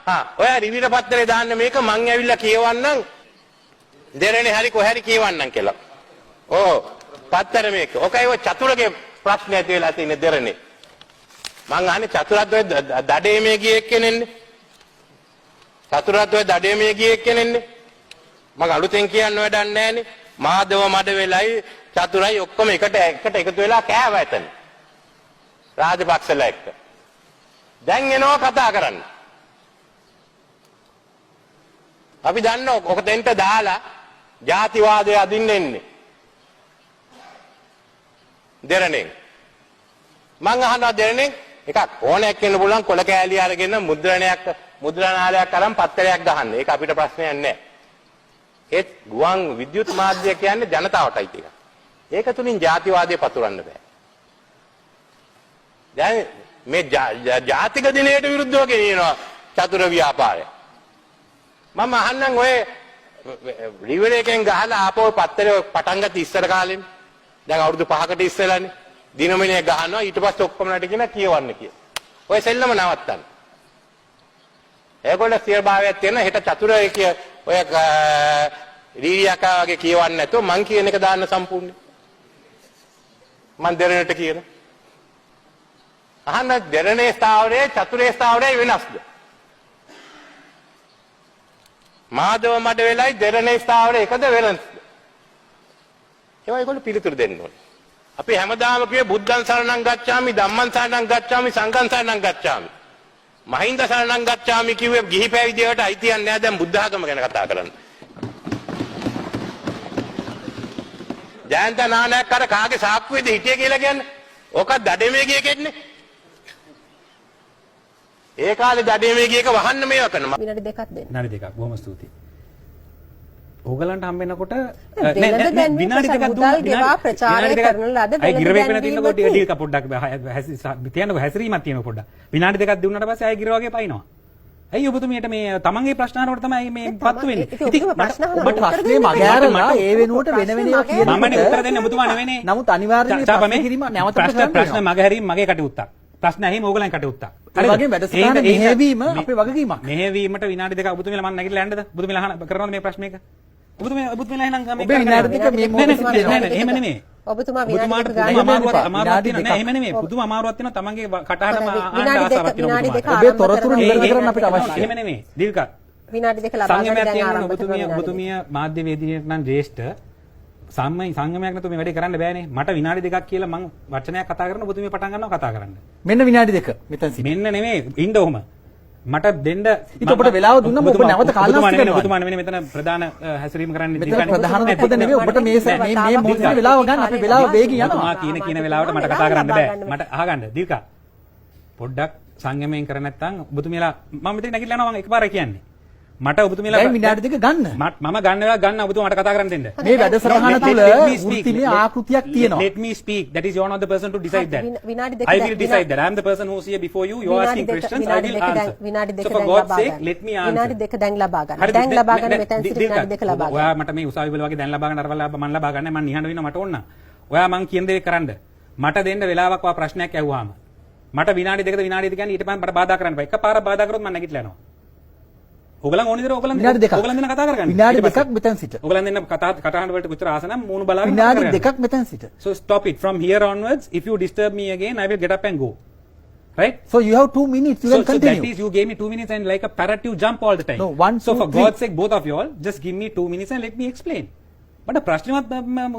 හා ඔයා රිවිර පත්තරේ දාන්න මේක මං ඇවිල්ලා කියවන්නම් දෙරණේ හරි කොහේ හරි කියවන්නම් කියලා. ඔව් පත්තර මේක. ඔකයි ඔය චතුරගේ ප්‍රශ්න ඇති වෙලා තියෙන්නේ දෙරණේ. මං අහන්නේ චතුරත් ඔය දඩේමේ ගිය එක්කෙනෙන්නේ. චතුරත් ඔය දඩේමේ ගිය එක්කෙනෙන්නේ. මං අලුතෙන් කියන්න වැඩක් නෑනේ. මාධව මඩ වෙලයි චතුරයි ඔක්කොම එකට එකට එකතු වෙලා කෑවා එතන. රාජපක්ෂලා එක්ක. දැන් එනවා කතා කරන්න. අපි දන්න ඔක දෙන්න දාලා ජාතිවාදය අදින්න එන්නේ. දෙරණෙන්. මං අහනවා දෙරණෙන් එකක් ඕනයක් වෙන්න පුළුවන් කොළ කෑලි අරගෙන මුද්‍රණයක් මුද්‍රණාලයක් අරන් පත්තරයක් ගහන්න. ඒක අපිට ප්‍රශ්නයක් නෑ. ඒත් ගුවන් විද්‍යුත් මාධ්‍ය කියන්නේ ජනතාවටයි එකක්. ඒක තුලින් ජාතිවාදය පතුරන්න බෑ. දැන් මේ ජාතික දිනයට විරුද්ධව ගෙනියනවා චතුර ව්‍යාපාරය. මම අහන්නම් ඔය රිවර් එකෙන් ගහලා ආපහු පත්තරේ පටන් ගත්ත ඉස්සර කාලෙනේ. දැන් අවුරුදු 5කට ඉස්සෙල්ලානේ. දිනමනේ ගහනවා ඊට පස්සේ ඔක්කොම නට කියන කියවන්න කියලා. ඔය සෙල්ලම නවත්තන්න. ඒගොල්ලෝ ස්ථිරභාවයක් තියෙන හෙට චතුර කිය ඔය රීරියකා වගේ කියවන්නේ නැතුව මං කියන එක දාන්න සම්පූර්ණයි. මං දෙරණට කියන. අහන්න දෙරණේ ස්ථාවරයේ චතුරේ ස්ථාවරයේ වෙනස්ද? මාධව මඩ වෙලයි දෙරණේ ස්ථාවරය එකද වෙනස්ද? ඒවා ඒගොල්ලෝ පිළිතුරු දෙන්න ඕනේ. අපි හැමදාම කිව්වේ බුද්ධං සරණං ගච්ඡාමි ධම්මං සරණං ගච්ඡාමි සංඝං සරණං ගච්ඡාමි. මහින්ද සරණං ගච්ඡාමි කිව්වේ ගිහි පැවිදියට අයිතියක් නෑ දැන් බුද්ධ ආගම ගැන කතා කරන්න. ජයන්ත නානායක්කාර අර කාගේ සාක්කුවේද හිටියේ කියලා කියන්නේ? ඕකත් දඩේමේ ගිය එකෙක්නේ. ඒ කාලේ දඩේමේ ගිය එක වහන්න මේවා කරනවා. විනාඩි දෙකක් දෙන්න. විනාඩි දෙකක් බොහොම ස්තුතියි. ඕගලන්ට හම්බ වෙනකොට වෙළඳ දැන්වීම විනාඩි දෙකක් මුදල් දුන්නා ගෙවා ප්‍රචාරය කරන ලද අය වෙළඳ ගිර වේපෙන තින්නකොට දැන්වීමකි. ඩීල් පොඩ්ඩක් තියන්නකො හැසිරීමක් තියෙනවා පොඩ්ඩක්. විනාඩි දෙකක් දුන්නාට පස්සේ අය ගිර වගේ පයින්නවා. ඇයි ඔබතුමියට මේ තමන්ගේ ප්‍රශ්න අහනකොට තමයි මේ පත්තු වෙන්නේ. ඉතින් ඔබතුමා ප්‍රශ්න අහනවා ඔබට උත්තර ප්‍රශ්නේ දෙන්න මග බෑ. ඇරලා ඒ වෙනුවට වෙන වෙන ඒවා ප්‍රශ්නේ මග මමනේ උත්තර දෙන්නේ ඔබතුමා නෙවෙයිනේ. නමුත් අනිවාර්යයෙන් මේ චාපා ප්‍රශ්න කිරීම නැවත ප්‍රශ්න කරන්න ප්‍රශ්න වෙනවා. මග හැරීම මගේ කටයුත්තක්. ප්‍රශ්න ඇහිම ඕගලන් කටයුත්තක්. ඒ වගේම වැඩසටහන මෙහෙයවීම අපේ වගකීමක්. මෙහෙයවීමට විනාඩි දෙකක් ඔබතුමීලා මං නැගිටලා යන්නද? ඔබතුමීලා අහන කරනවද මේ ප්‍රශ්න එක? ඔබතුමීලා එහෙනම් මේ ඔබේ විනාඩි දෙක මේ නෑ, මොහොතේ නෑ, සිද්ධ වෙනවා. නෑ, නෑ, එහෙම නෙමෙයි. ඔබතුමා විනාඩි ඔබතුමාට දෙක පුදුම ගන්න. අමාරුවක් එපා. අමාරුවක් විනාඩි තියෙනවා. නෑ දෙකක්. එහෙම නෙමෙයි. පුදුම අමාරුවක් තියෙනවා තමන්ගේ කටහඬම හොඳයි. අහන්න විනාඩි දෙක ආසාවක් තියෙනවා විනාඩි දෙක ඔබතුමාට. ඔබේ ආරම්භ තොරතුරු කරනවා. නිවැරදි කරන්න අපිට අවශ්‍යයි. එහෙම නෙමෙයි. දීර්ඝ විනාඩි දෙක ලබා ගන්න සංයමයක් දැන් තියෙනවා ආරම්භ කරනවා ඔබතුමිය විනාඩි දෙක. ඔබතුමිය මාධ්‍යවේදිනියට නම් ජ්‍යෙෂ්ඨ සංයමයක් නැතුව මේ වැඩේ කරන්න බෑනේ. මට විනාඩි දෙකක් කියලා මං වචනයක් කතා කරන ඔබතුමිය පටන් ගන්නවා කතා කරන්න. මෙන්න විනාඩි දෙක මෙතන සිට. මෙන්න නෙමෙයි ඉන්න ඔහොම. මට දෙන්න ඉතින් ඔබට වෙලාව දුන්නම ඔබ නැවත කාලනාස්ති ඔබතුමා නෙමෙයි කරනවා. ඔබතුමා නෙමෙයි මෙතන ප්‍රධාන හැසිරීම කරන්නේ මෙතන දීර්ඝ. ප්‍රධාන නෑ, ඔබද නෙමෙයි ඔබට මේ මේ මේ මොහොතේ වෙලාව ගන්න අපේ වෙලාව වේගින් යනවා. ඔබතුමා කියන කියන වෙලාවට මට කතා කරන්න බෑ. මට අහගන්න දීර්ඝ. පොඩ්ඩක් සංයමයෙන් කර නැත්නම් ඔබතුමියලා මම මෙතන නැගිටලා යනවා මම එකපාරයි කියන්නේ. මට ඔබතුමියලා දැන් විනාඩි දෙක ගන්න. මම ගන්න වෙලාව ගන්න ඔබතුමා මට කතා කරන්න දෙන්න. මේ වැඩසටහන Let- තුළ let me speak. වෘත්තිමය ආකෘතියක් තියෙනවා. Let me speak. That is, you are not the person to decide that. විනාඩි දෙක I දැන්- will decide that. I am the person who is here before you. You are විනාඩි asking දෙක questions. I විනාඩි will දෙක දැන් answer. විනාඩි දෙක So for දැන් God's ලබා sake, ගන්න. let me answer. විනාඩි දෙක දැන් ලබා ගන්න. හරි, දැන් ලබා ගන්න මෙතෙන් සිට දීර්ඝ. විනාඩි දෙක ලබා ගන්න. ඔයා මට මේ උසාවි වල වගේ දැන් ලබා ගන්න අරවල මං ලබා ගන්න මං නිහඬ වෙනවා මට ඕන නම්. ඔයා මං කියන දේ කරන්න. මට දෙන්න වෙලාවක් ඔයා ප්‍රශ්නයක් ඇහුවාම. මට විනාඩි දෙකද විනාඩි දෙක කියන්නේ ඊට පස්සේ මට බාධා කරන්න බෑ. එකපාර බාධා කරොත් මං නැගිටලා යනවා. ඔයගලන් ඕන විදිහට ඔයගලන් විනාඩි දෙකක්. ඔයගලන් දෙන්න කතා කරගන්න. විනාඩි ඊට පස්සේ. දෙකක් මෙතෙන් සිට. ඔයගලන් දෙන්න කතා කටහඬ වලට කොච්චර ආස නම් මූණු බලාගෙන කතා විනාඩි කරගන්න. දෙකක් මෙතෙන් සිට. So stop it. From here onwards, if you disturb me again, I will get up and go. Right? So you have 2 minutes. You So, can so that continue. is, you gave me 2 minutes and like a parrot you jump all the time. No, one, So two, for three. God's sake, both of you all, just give me 2 minutes and let me explain. මට ප්‍රශ්නවත්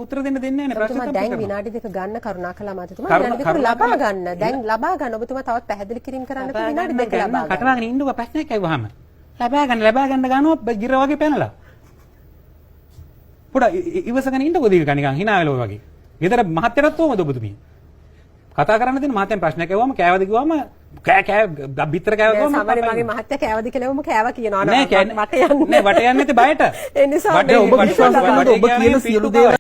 උත්තර දෙන්න දෙන්නේ නැහැ නේ. ප්‍රශ්න ඔබතුමා තමයි දැන් කරනවා. විනාඩි දෙක ගන්න කරුණාකරලා මහත්මයා කරුණා- විනාඩි දෙක කරුණා ලබා කරලා- ගන්න. දැන් ලබා ගන්න ඔබතුමා තවත් පැහැදිලි කිරීම කරන්නකෝ ලබා විනාඩි ගන්න දෙක ලබා ගන්න. කටවාගෙන ඉන්නකෝ ප්‍රශ්නයක් ඇහුවාම. ලබා ගන්න ලබා ගන්න ගන්නවා ගිර වගේ පැනලා. පොඩ ඉවසගෙන ඉන්නකෝ දීර්ඝ නිකන් හිනා වෙලා ඔය වගේ. ගෙදර මහත්තයටත් කොහොමද ඔබතුමිය? කතා කරන්න දෙන මහත්තයන් ප්‍රශ්නයක් ඇහුවාම කෑවද කිව්වම කෑ කෑ බිත්තර කෑව නෑ, කිව්වම සාමාන්‍යයෙන් මගේ මහත්තයා කෑවද කියලා වම කෑවා කියනවා නෑ මට යන්නේ නෑ වට යන්නේ නැති බයට. ඒ නිසා වටේ ඔබ විශ්වාස කරනවද ඔබ වටේ කියන කියන්නේ සියලු පිටු දේවල්